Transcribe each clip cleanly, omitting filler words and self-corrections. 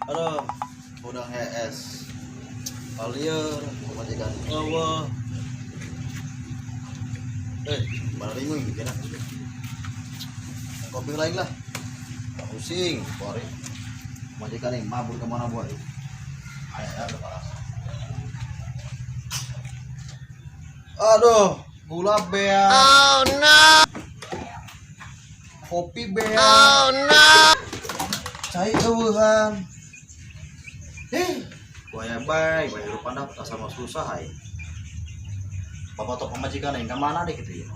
Aduh, udang hees. Palieur, pamajikan eueuh. Eh, balaringung bikin ah. Kopi lain lah. Pusing, kuari. Pamajikan nih mabur kemana boy? Ayo, ya, udah parah. Aduh, gula bea. Oh no. Kopi bea. Oh no. Cai eueuhan. Eh, buaya bae, bae hirup anda sama susah ai. Bapak tok pamajikan yang kemana deh gitu ya.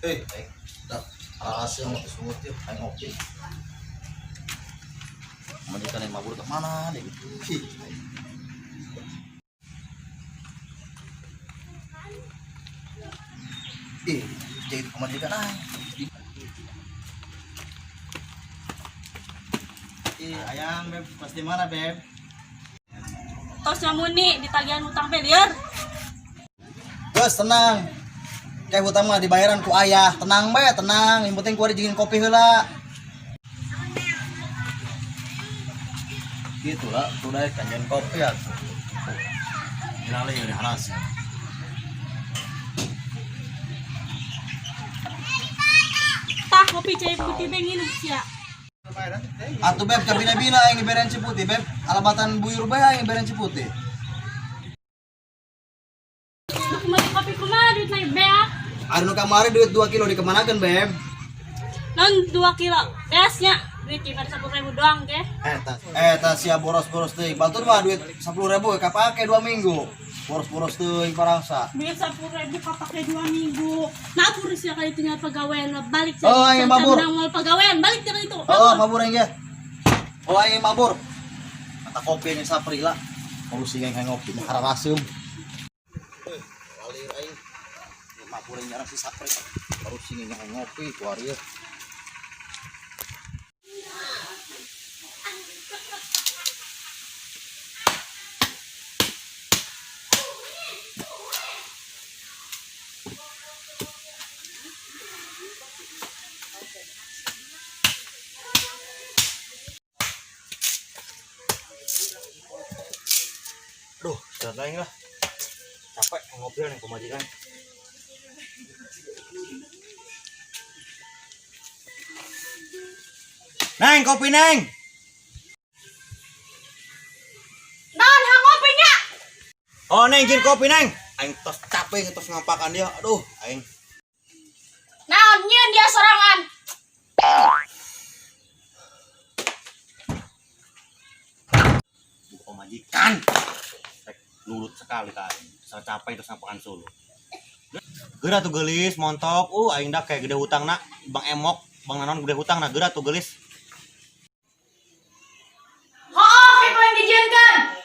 Eh, eh, dah rahasia mau sungut ya, aing ngopi. Pamajikan yang mabur kemana deh gitu. Ih, ih, jadi pamajikan aing. Ih, ayang, Beb, pas di mana, Beb? Tos nyamuni ditagihan hutang teh lieur. Gus, tenang. Kayak hutang mah dibayaran ku ayah. Tenang bae, tenang. Yang penting ku dijieun kopi heula. Gitu lah, udah kanjen kopi ya. Hilale ya haras. Tah kopi cai putih be nginum sia. Atuh Beb, kabina-bina aing diberen Ciputi, Beb. Alabatan buyur bae aing diberen Ciputi. Lu kumaha kopi kumaha duit naik beak. Ari nu kamari duit 2 kilo dikemanakeun, Beb? Non 2 kilo beasnya duit cuma 10.000 doang ke. Eta sia boros-boros teuing. Batur mah duit 10.000 kapake 2 minggu. Boros-boros teuing parangsa. Duit 10.000 kapake 2 minggu. Mabur sia kali itu nyari pagawean balik sia. Oh, aing mabur. Menang moal pagawean balik sia kali itu. Oh, mabur aing ge. Oh, aing mabur. Mata kopi yang sapri lah. Ngurusi aing ngopi hararaseum. Walir aing. Mabur aing nyarang si sapri. Ngurusi aing ngopi ku ari. Duh, istirahat aing lah. Capek ngopi nih pemajikan. Neng, kopi neng. Non hang ngopinya. Oh, neng, jin kopi neng. Aing tos capek tos ngapakan dia. Aduh, aing. Naon nyieun dia sorangan. Buka pemajikan. Rek nurut sekali ka aing. Saya capek terus ngapakan solo. Geura tuh gelis montok, aing dah kayak gede hutang nak, Bang Emok, Bang Nanon gede hutang nah geura tuh gelis. Hooh, kayak yang dijieunkeun.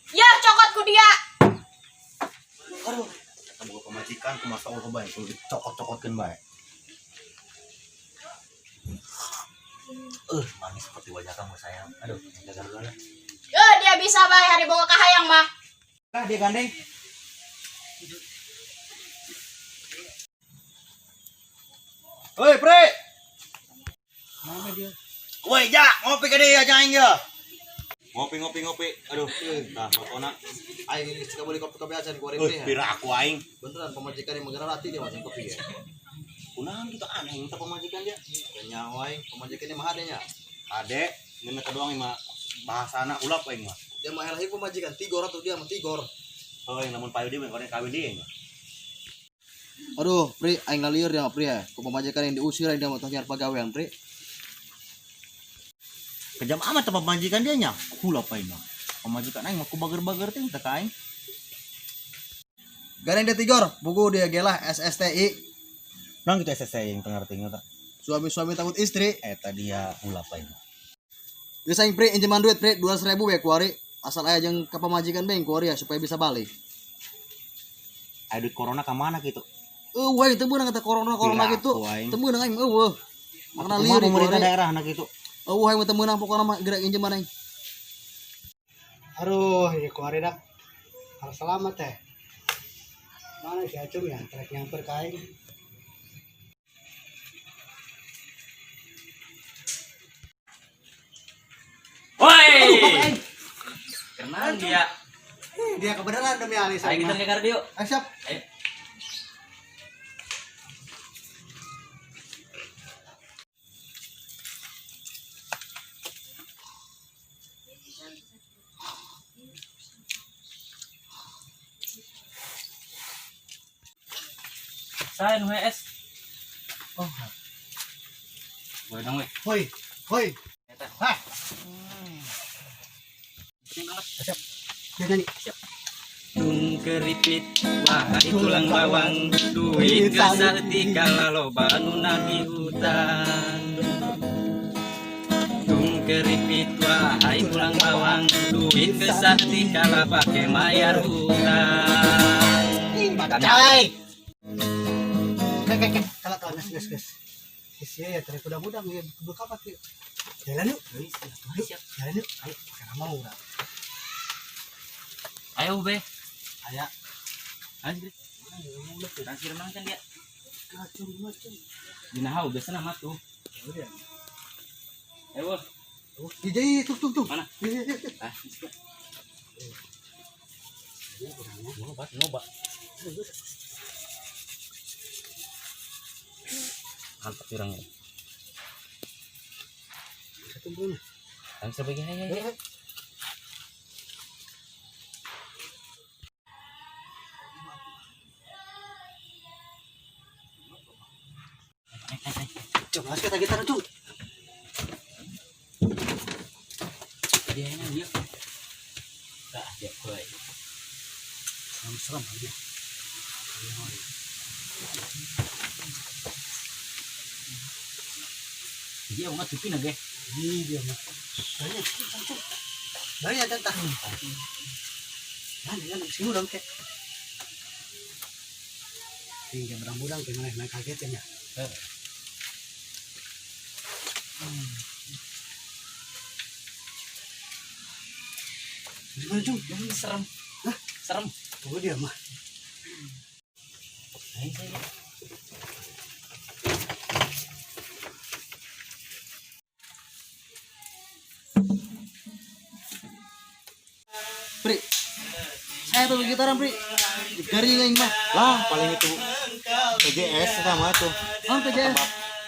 Ya cokot ku dia. Aduh, eta boga pemajikan kumaha Allah bae, kudu dicokot-cokotkeun bae. Manis seperti wajah kamu sayang. Aduh, jaga-jaga. Ya dia bisa bae hari boga kahayang mah. Ah, dia gandeng. Woi, Pre. Mana dia? Woi, ja, ngopi ke dia aja aing ya. Ngopi ngopi ngopi. Aduh, nah motona. Aing ini suka beli kopi-kopi aja nih ku ari Euy, pira aku aing. Beneran pemajikan yang menggerak hati dia macam kopi ya. Kunaon gitu aneh teh pemajikan dia. Nyawa aing, pemajikannya mah adenya. Ade, ngeuneuh ka doang mah bahasana ulap aing mah. Dia mah lahir pemajikan tigor atau dia mah tigor. Oh, yang lamun payu dia mah kawin dia mah. Aduh, Pri, aing lalieur dia mah Pri ya. Ku pemajikan yang diusir aing dia mah tah nyar pagawean, Pri. Kejam amat teh pemajikan dia nya. Hulap aing mah. Pemajikan aing mah ku bager-bager teh teh ka aing. Gandeng dia tigor, buku dia gelah SSTI. Nang gitu SSC yang pengertinya tak. Suami-suami takut istri. Eta dia ulap aing. Geus aing Pri, injeman duit Pri 200.000 we kuari. Asal aya jeung ka pamajikan bae kuari ya supaya bisa balik. Aya duit corona ka mana gitu? Eueuh aing teu meunang eta corona-corona gitu. Aing. Teu meunang aing eueuh. Makana Kumaha lieur pemerintah kuari. daerah anak itu. Eueuh aing teu meunang pokona mah gerak injeman aing. Aduh, ini kuari dak. Harus selamat teh. Mana si Acum ya? Trek nyamper ka aing. Woi. Kenal dia. Dia kebenaran demi Alisa. Ayo kita ke kardio. Ayo siap. Ayo. Saya nu HS. Oh. Boleh dong, weh. Hoi, hoi. Eta. Hah. Siap. Dia nyanyi. Tung keripit, wahai tulang bawang, duit geus loba nu nagih hutang. Tung keripit, wahai tulang bawang, duit geus kala pake mayar hutang. Cai. Kek kek kek. Kalau kalau ges ges ges. Ges ya trek udah-udah ya buka apa tuh? Jalan yuk. Yuk, jalan yuk. Ayo, karena mau udah. Ayo be. Ayo. Ayo. Transfer mang kan dia. Dina hau biasana mah tuh. Ayo. DJ tuh tuh tuh. Mana? Iya, iya, iya. Ah, nyoba, nyoba. Mantap curangnya. Satu belum. Langsung bagi ayo, ayo. Coba kita gitar tuh. Dia yang dia. Dah, dia gue. Serem-serem aja. Dia nggak tupi nage. Ini dia mah. Banyak, cuk. Banyak tentang. Nah, dengan sini udah kek. Tinggi berang-berang gimana naik kaget ya. Gimana cung? Serem. Hah? Serem. Oh dia mah. Ayo, saya. Pri. Saya tuh gitaran Pri. Garing aing mah. Lah, paling itu PJS sama tuh. Ah, PJS.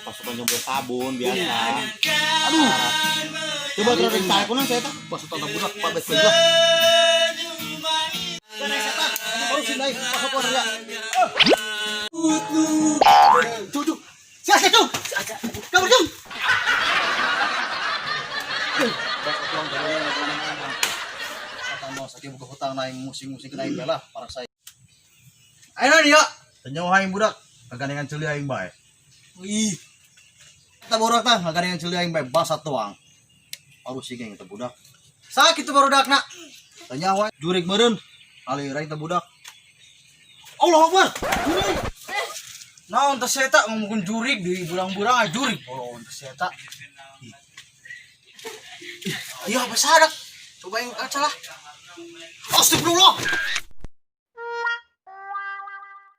Pasukan jomblo sabun biasa. Aduh. Coba terus saya kunaon saya tah. Pasukan budak Pak Bet lah. Baru sih naik pasukan ya. Cucu. Siapa itu? Kamu cung. Kata mau sakit buka hutang naik musing-musing kena aing lah para saya. Ayo nih ya. Tanya aing budak. Kagandengan ceuli aing bae. Ih. Kita borak tah, kagandengan ceuli aing bae basa tuang. Baru sih geng eta budak. Sakit tuh barudak nak. Tanya wae jurik meureun. Alir aing teh budak. Allah Akbar. Jurik. Naon teh eta ngomongkeun jurig di burang-burang ah jurig. Oh, teh eta. Iya, apa sadak? Coba yang kaca lah. Astagfirullah.